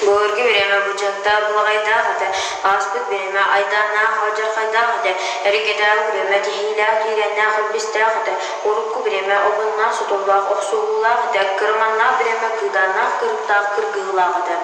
Былыргы бириэмэ быдьыктаах былаҕайдаах этэ, ааспыт бириэмэ айдааннаах алдьархайдаах этэ, эргэтээҕи бириэмэ тиһиилээх киирэннээх илбистээх этэ, урукку бириэмэ обуннаах-сотуллаах охсуһуулаах этэ, кырыманнаах бириэмэ кыыдааннаах кырыктаах кыргыһыылаах этэ.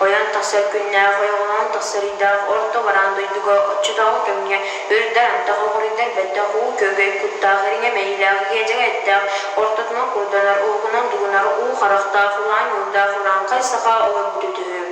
Ойон тахсар күннээх, ойоҕолоон тахсар ыйдаах орто бараан дойдуга оччотооҕу кэмҥэ үрдэ антах оҕуруйдар бэттэх уу күөгэй куттаах ириҥэ мэйиилээх иэдьэгэй эттээх ортотунан курданар уһугунан дугунар уу харахтаах улаан ньуурдаах урааҥхай саха олорбут үтүһү.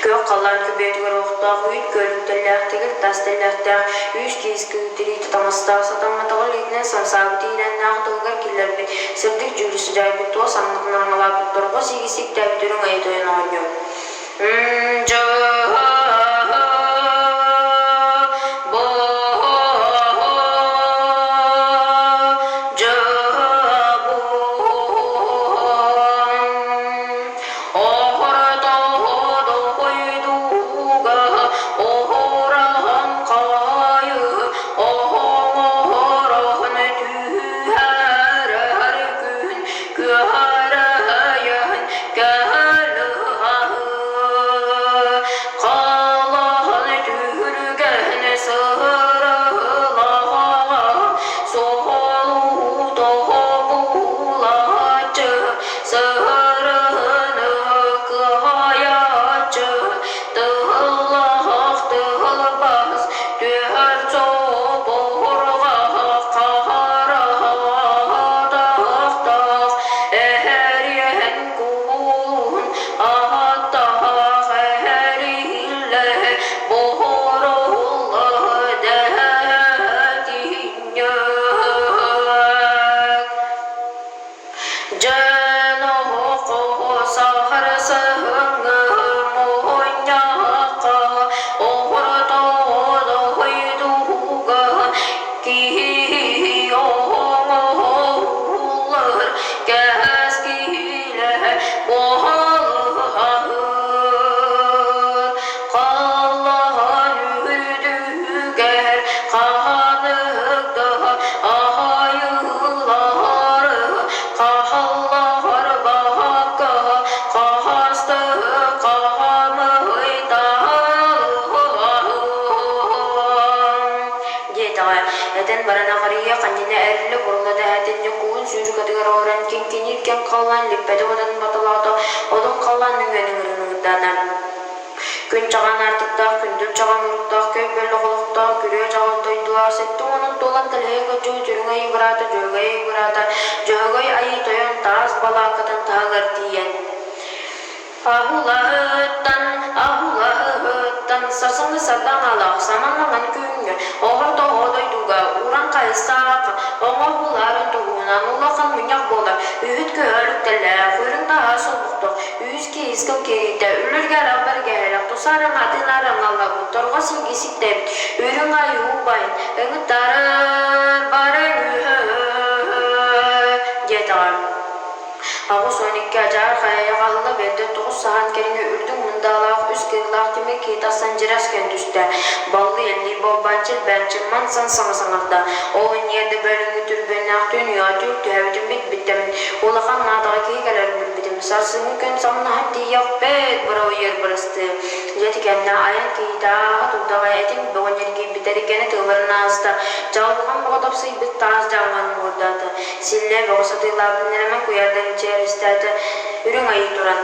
Күөх халлаан күбүөтүгэр олохтоох үүт күөлүктэллээх тигир тас тэллэхтээх үүс киис кыытырыыта таҥастаах сатамматаҕы илиитинэн самсаабыт иилээннээх тылыгар киллэрбит сырдык дьүүлү сыдьаайбыт туос аннытын араҥалаабыт торҕо сииги сииктээбит үрүҥ айыы тойон оҕонньор. Сыһырыһыны кыһайааччы, тыһыллаах тыһылбас, түһэр собурҕа хараһаатахтаах, эһэриэһин кулун аһаттаах эһэриллэ, буһурулла дэһэтинньэк. Дьэн оһоҕо саһар сыһыҥҥы муһунньахха оһордоодоһойдуга киһи оҥоһуллар кэскилэ буолаһыр халлаан үрдүгэр хаһанык да аһайыллар хаһаллаһар баһакка хаһасты диэтэҕэ этэн баран аҕарыйа ханньына эриллэ бурулла дэһээтин Ньукуһун сүүрүкэтигэр олорон киҥкиниир кэм халлаан липпэтэ уотун баталаата одун халлаан нөҥүөн ыҥырын ыҥырдаата Күн чаҕаан аартыктаах, күндүл чаҕаан уруктаах, көй бөлөх олохтоох, күрүө чаҕыл дойдулаах, 70 туолан тэлэһийэ көччүгүт Үрүҥ Айыы быраата Дьөһөгөй Айыы быраата Дьөһөгөй Айыы Тойон таас балааккатын таһыгар тиийэн Аһылаһыттан, аһылаһыттан, сарсыҥҥы сардаҥалаах саман маҥан күҥҥэ, оһор-тоһо дойдуга уран хайысаах, оҥоһуларын туһунан улахан мунньах буолар, үһүт көһөрүктэлээх, үрүҥ таһаа солбуктах, Үһүс киһискэ киириитэ үлүргэ арах-бэргэһэлэх, тусараҥ атын араҥалабыт, торҕо силги ситтэбит, үрүҥ айуу убайын, ыҥыттарар барар үһү диэтэҕэ. 82 адьаар хайайах аһылла биэрдэ тоҕус саһаан кэриҥэ үрдүк мындаалаах үс кыыллаах тимир киһи тахсан дьирэс кэн түстэ. Баллы эллии буолбааччы элбээччи ман-сан саҥа саҥарда. Ол иннигэр да бөлүҥҥү түрбүөннээх түүн уйаҕа түүл түһээбитим бит-биттэммит Улахан наадаҕа киһи кэлэрин билбитим. Сарсыҥҥы күн самнаһан тиийиэхпит, бырауйар бырастыы. Дьэ ити кэннэ айан киһитэ ааһа турдаҕа этиҥ бөҕө ньиргийбит эргэнэ тыаларын ааста, чаҕылҕан бөҕө тапсыйбыт таас дьааман муордаата. Силлиэ бөҕө сатыылаабыт нэлэмэн куйаардан мичээристээтэ, үрүҥ айыы туран.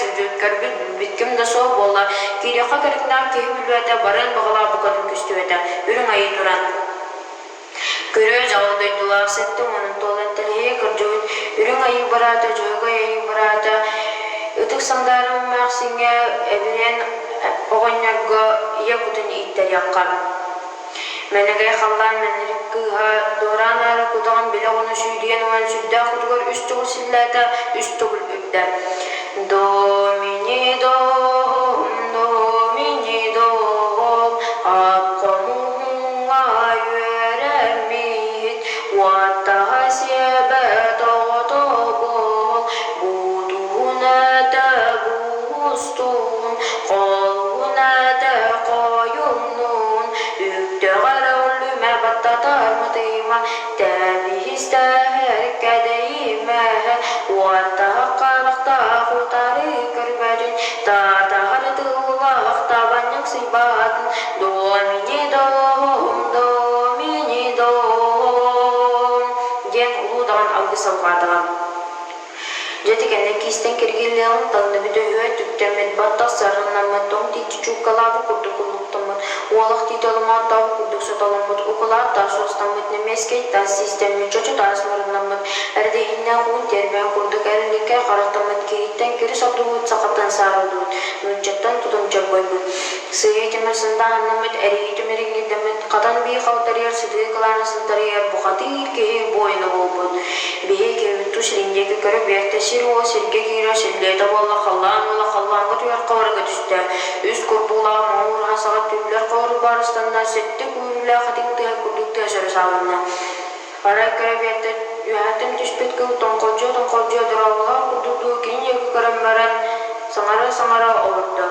сылдьыбыт, көрбүт, билбит ким да суох буолла, киириэххэ кэргэннээх киһи билбэтэ, барыан баҕалаах букатын көстүбэтэ, үрүҥ айыы туран Көрүө дьаҕыл дойдулаах 70-ун туолан тэлэһийэ кырдьыбыт Үрүҥ Айыы быраата Дьөһөгөй Айыы быраата Ытык Сандаара эмээхсиҥҥэ эбириэн оҕонньорго ийэ кутун ииттэриэххэ. Мэнэгэй халлаан мэнэрик кыыһа дуораан аара кудаҕын билэ оҕону сүүдүйэн ылан сүрдээх кутугар үс төгүл силлээтэ, үс төгүл үрдэ. Домини дом, домини дом, Хомуһуҥҥа үөрэммит, уоттаһа сиэбэт оҕото буол, буутуһун этэ буустун, холуһун этэ хойуннун, үктэҕэр өлүмэ баттатар мытыйыма, тэбиһистэһэр кэдэйимэ, уоттаһа харахтаах утары көрбөтүн, Таатаҕар тыллаах табанньык сыйбаатын, Домини дом, домини дом диэн улуу даҕан алгыс алҕаатаҕа. Дьэ ити кэннэ киистэн киргиллиэҕин таҥныбыт өһүө түктэммит баттах сарыннаммыт тоҥ тиити чууккалаабыт курдук уллуктаммыт, уолах тиити оломоттообут курдук сотоломмут, укулаат таас суостаммыт, немецкэй таас систэммит, чочу таас муруннаммыт, Эрдэһиннээх уун тиэрбээн курдук эриликкэй харахтаммыт киһиттэн кирис ордубут, сахаттан саарыллыбыт, нууччаттан тутум чорбойбут, сыыйа тимир сындааһыннаммыт, эрийи тимир иҥиирдэммит, хатан бии халтарыйар, сытыы кылаана сынтарыйар бухатыыр киһи буойуна буолбут. Биһи киһибит тус илин диэки көрө биэртэ, сир уола сиргэ киирэр, силлиэтэ буолла, халлаан уола халлааҥҥа түһэр хабарга түстэ. Үс курбуулаах муҥур ураһа саҕа түллэр хоору баарыстанна, сэттэ күүрүүлээх этиҥ тыаһа курдук тыас өрө саалынна. Арай көрө биэрдэ, үөһэттэн түспүт кыыл тоҥхолдьуйа-тоҥхолдьуйа дорооболоох курдук дуу кини диэки көрөн баран, саҥара-саҥара олордо.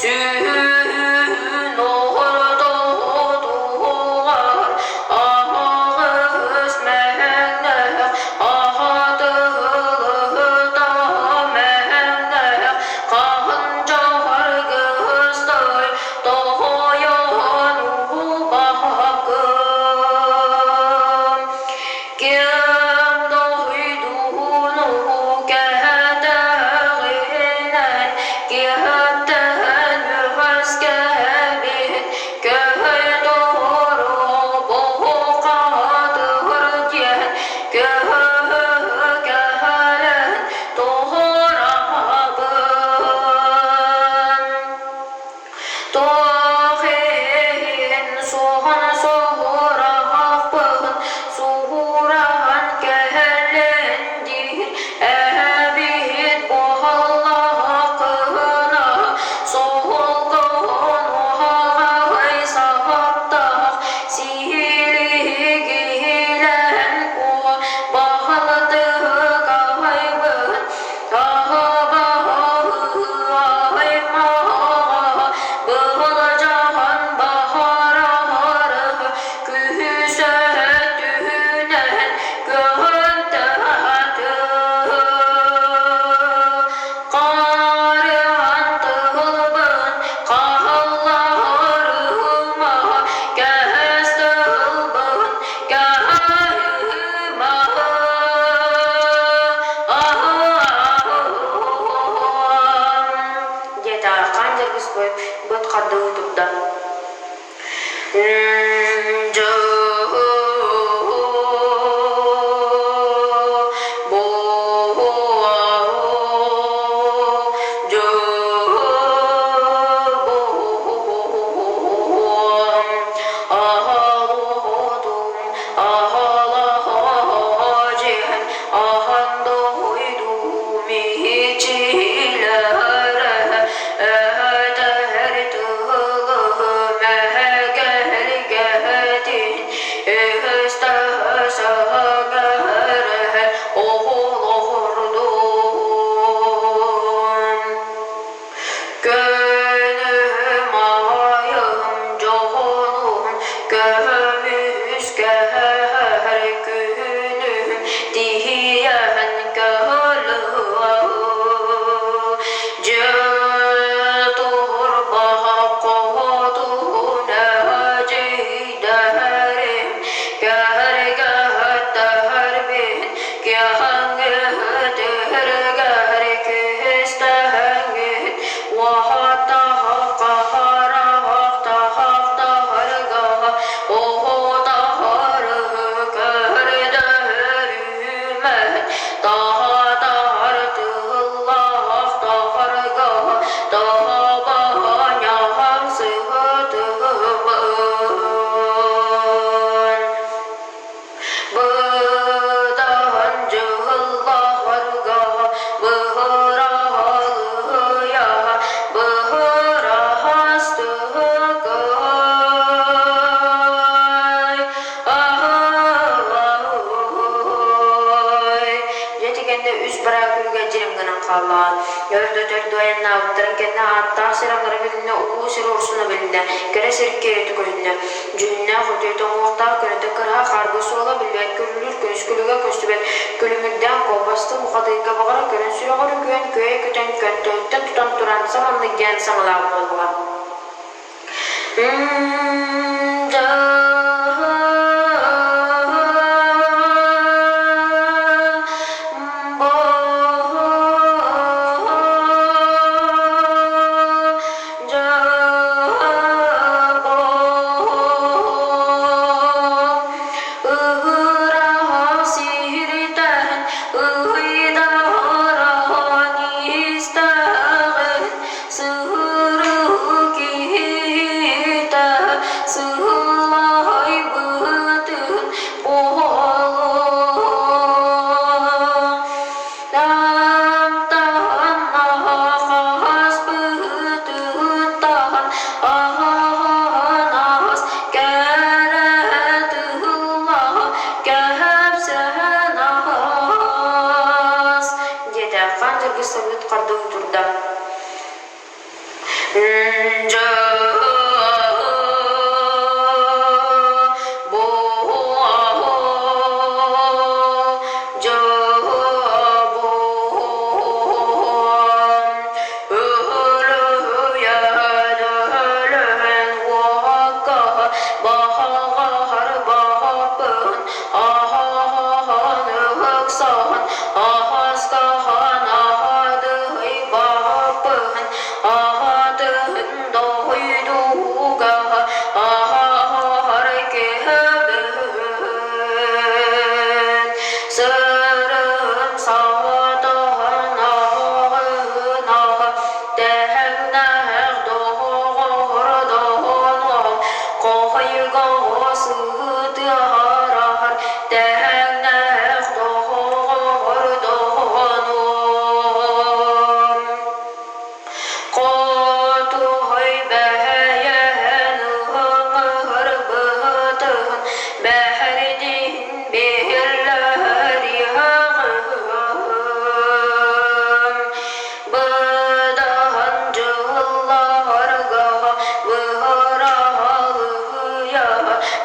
Сүһүн оҕордоотугар Аһаҕас мэҥнээх, аһатыһылыта мэҥнээх, хаһан дьаһаргыстай тоһойон уһубаккын. Ким дойдуну кэтэҕинэн, киһиттэн үөскээбит Туох иһин суоһун суһураһахпын суһураһан кэлэн диир эбиһит буоллаххына суолгун уһаҕай саҕаттаах сиһилигилэн куо баһылытыгайбын Быһылдьаһан баһарар күһүсэ түһүнэн көһөнтөһөтө Харыһан тыһылбын хаһыллаһарыма кэһэс тыһылбын кэһэһима диэтэ Аркаан Дьаргыспай быт хардыы турда. кэннэ үс бараа күлүгэ дьирэм гынан хааллаҕа. Өр да төрдү айаннаабыттарын кэннэ ааттаах сир аҥара билиннэ, улуу сир урсуна билиннэ, кэрэ сир киэрэтэ көһүннэ. Дьүһүннээх үтүө тоҥуохтаах көнөтө кыраһа хаарга суола биллибэт күрүлүүр күнүс күлүгэ көстүбэт күлүмүрдээх куобастыы мухатыйга баҕара көрөн сүрэҕэр үкүйэн күөйэ көтөн көнтөһүттэн тутан туран саманнык диэн саҥалаах буоллаҕа. Сыһыры киһитэ сыһылаһайбытын буолуо Таптаһан аһаһанаас кэрэ тыллаһа кэпсээн аһаас диэтэ хаан дьыргыс сабыыт хардыы турда. Сырым саатаһын аҕынаҕа тэһэҥнээх доҕордоһон хоһойго сыһытыаһарар тэһэҥнээх доҕордоһон Хотуһуй бэйэһэн ыһыҥырбытын бэһэрдиин биһиллэриэҕим Быдаһан дьылларга быһыраалыйа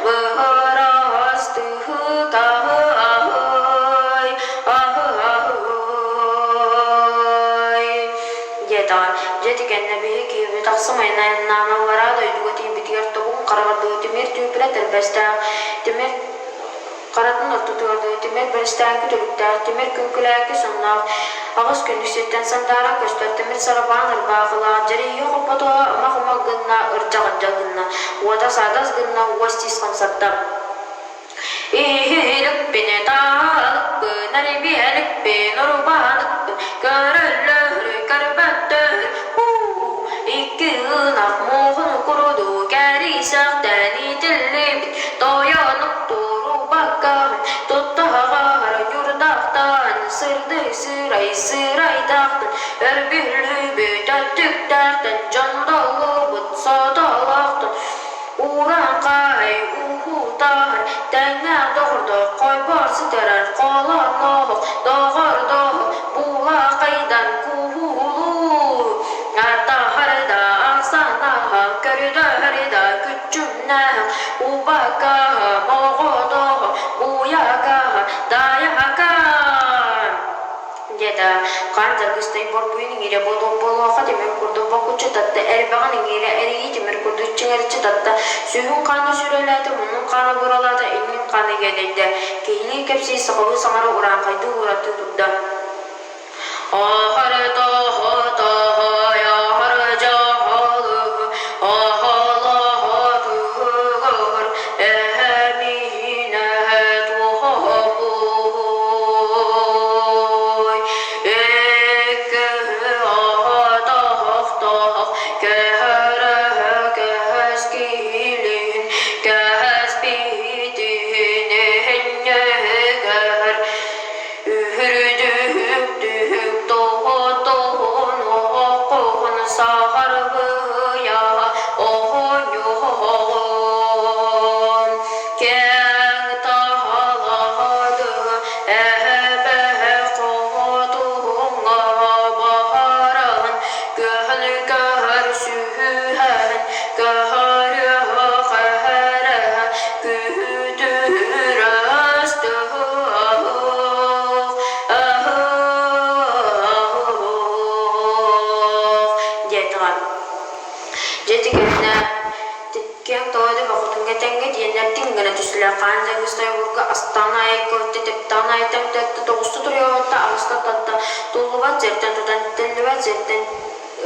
быһыраастыһытаһый аһый диэтэҕэ. Дьэ ити кэннэ биһи киһибит ахсым айаннаан аллараа дойдуга тиийбитигэр тобугун хараҕар дылы тимир түүпүлэ тэлбэстээх, тимир харатын ортотугар дылы тимир бэрэстээҥки түлүктээх, тимир күҥкүлээки сонноох, аҕыс күннүк сиртэн сандааран көстөр тимир сарапаан ырбаахылаах, дьэриһиэ хоппотоҕо ымах-ымах гынна, ырдьах-ырдьах гынна, уота саадас гынна, уос тиис хамсатта. Иһиликпин, таалыкпын, эрибиэликпин, урбааныкпын, көрөллөр, көрбөттөр, һуу, икки ынах муоһун курдук кэрийсэхтэн итиллибит тойонук турубаккаһын туттаҕар ньурдахтан сырдык сырай сырайдаахтан өрбүллүбүт өттүктээхтэн дьондоллубут сотолоохтон Урааҥхай уһуутаһар, тэҥнээх доҕордоох хойбор сытарар холонноох доҕордоох булаахайдан куһуулуур Аттаһар да ахсанаһа, көрдөһөр да күччүмнээх убакаһа, моҕотоҕо, буйакаһа, дайака диэтэ хаан дьаргыстай борбуйун иҥиирэ буолуоха тимир курдук бокуччу татта, эрбэҕин иҥиирэ эрийии тимир курдук чиҥэриччи татта, сүүһүн хаана сүүрэлээтэ, муннун хаана буралаата, иннин хаана иэдэйдэ, киһилии кэпсии сахалыы саҥара урааҥхайдыы уураттыы турда. Ахары тоһо тоһой, ахары дьаһалы, ахалаһа тыгыр, эһэмиинэ туһабый. Эккэһи аһатахтаах, кэһэрэһэ кэһэскиилин, кэһэспитин эһэнньэһигэр, үһүрдүһүк түһүк тоһо. гына түстүлэр, хаан дьаҥыстай обургу астаан аайы көттө, тэптэҕин аайы тэмтэттэ, тоҕуста туруйалатта, аҕыста татта, туллубат сиртэн тутан, тэллибэт сиртэн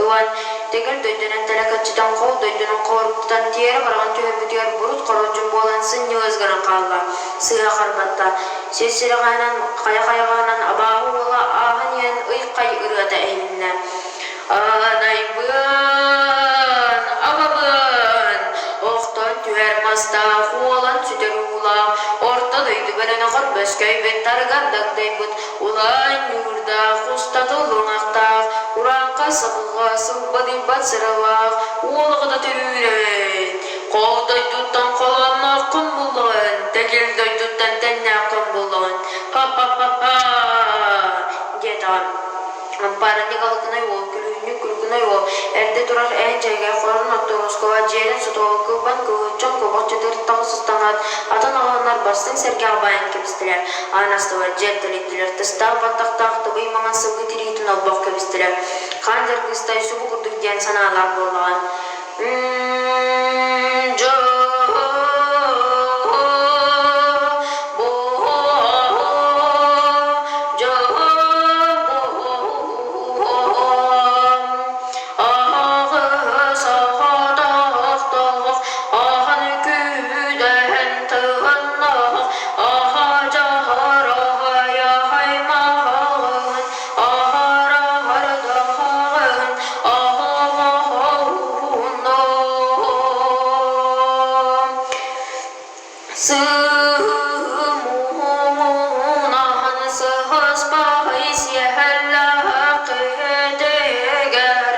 ылан, тэгил дойдунан тэлэкэччитэн, хол дойдунан хоруктан, тиэрэ бараҕын түһэрбитигэр бурут хоролдьун буолан сынньылас гынан хаалла, сыыһа харбатта. Сир сирэҕэһинэн, хайа хайаҕаһынан абааһы уола ааһан иһэн ый-хай ырыата иһилиннэ. Анайбыан, абабыан, охтон түһэр мастаах, уолан сүтэр уулаах, орто дойду бөрөнөҕөр бөскөйбүт, тарыгар дагдайбыт, улаан ньуурдаах, устата улуҥахтаах, урааҥхай саҕылҕа, сылбадыйбат сыралаах, уол оҕото төрүүрэн, хол дойдуттан холооннооххун буллаҕын, тэгил дойдуттан тэҥнээххин буллаҕын, ха-ха-ха-ха, диэтэҕим. Ампаарынньык алыкынай уол, күлүүнньүк күлгүнэй уол, эрдэ турар эн дьайгай хорун оттуруускаҕа дьиэлин сотуола кылбан кылыыччан куобах чытыртаҕы сыстанаат, атын аҕаланнар бастыҥ сэргэх баайан кэбистилэр, аан астылар, дьиэ тэлэйдилэр, тыстаах баттахтаах тыбый маҥан сылгы тириитин олбох кэбистилэр, хаан дьаргыстай субу курдук диэн санаалаах буоллаҕа. Сыһымуһуҥунаһын сыһыспаһый сиэһэллээх киһитигэр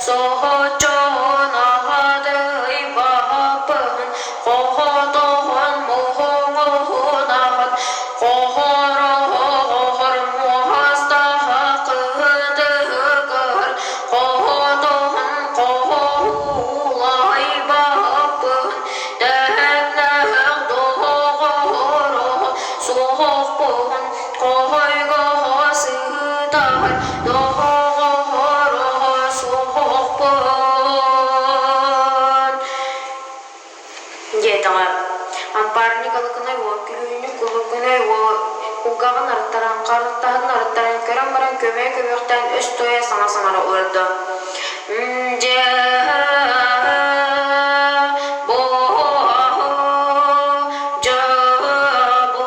соһуччунаһадый баһаппын хоһотоһон муһуҥунаһын хоһороһор муоһастаһа кыһытыгар хоһотоһун хоһуулайбаппын тэһэҥнээх доҕоро суохпун хоһойгоһо сытар доҕоро суохпун диэтэҕэ. Ампаарник алыкынай уол, күлүүнньүк кулукунай уол кулгааҕын арыттаран, харахтаһын арыттаран көрөн баран көмөйө көбүөхтээн өс туойа саҥа саҥара олордо. Дьэ, бу дьэ бу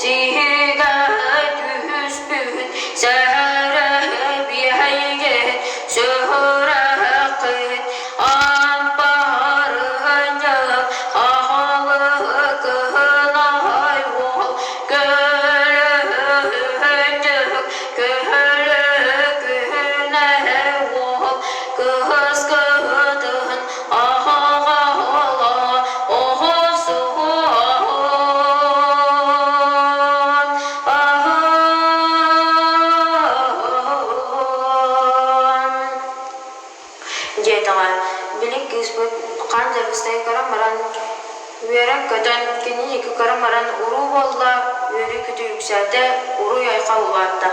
Сөрәхит Ампарыһынньык аһылыкыһынай уол көлөһүнньүк күһүлүкүһүнэй уол кыһыс кыһытын аһаҕаһыла оһосуһуон аһын диэтэҕэ, били кыыспыт хаан дьаргыстайы көрөн баран, үөрэн-көтөн, кинини икки көрөн баран уруу буолла, үөрүү-көтүү үксээтэ, уруй-айхал улаатта.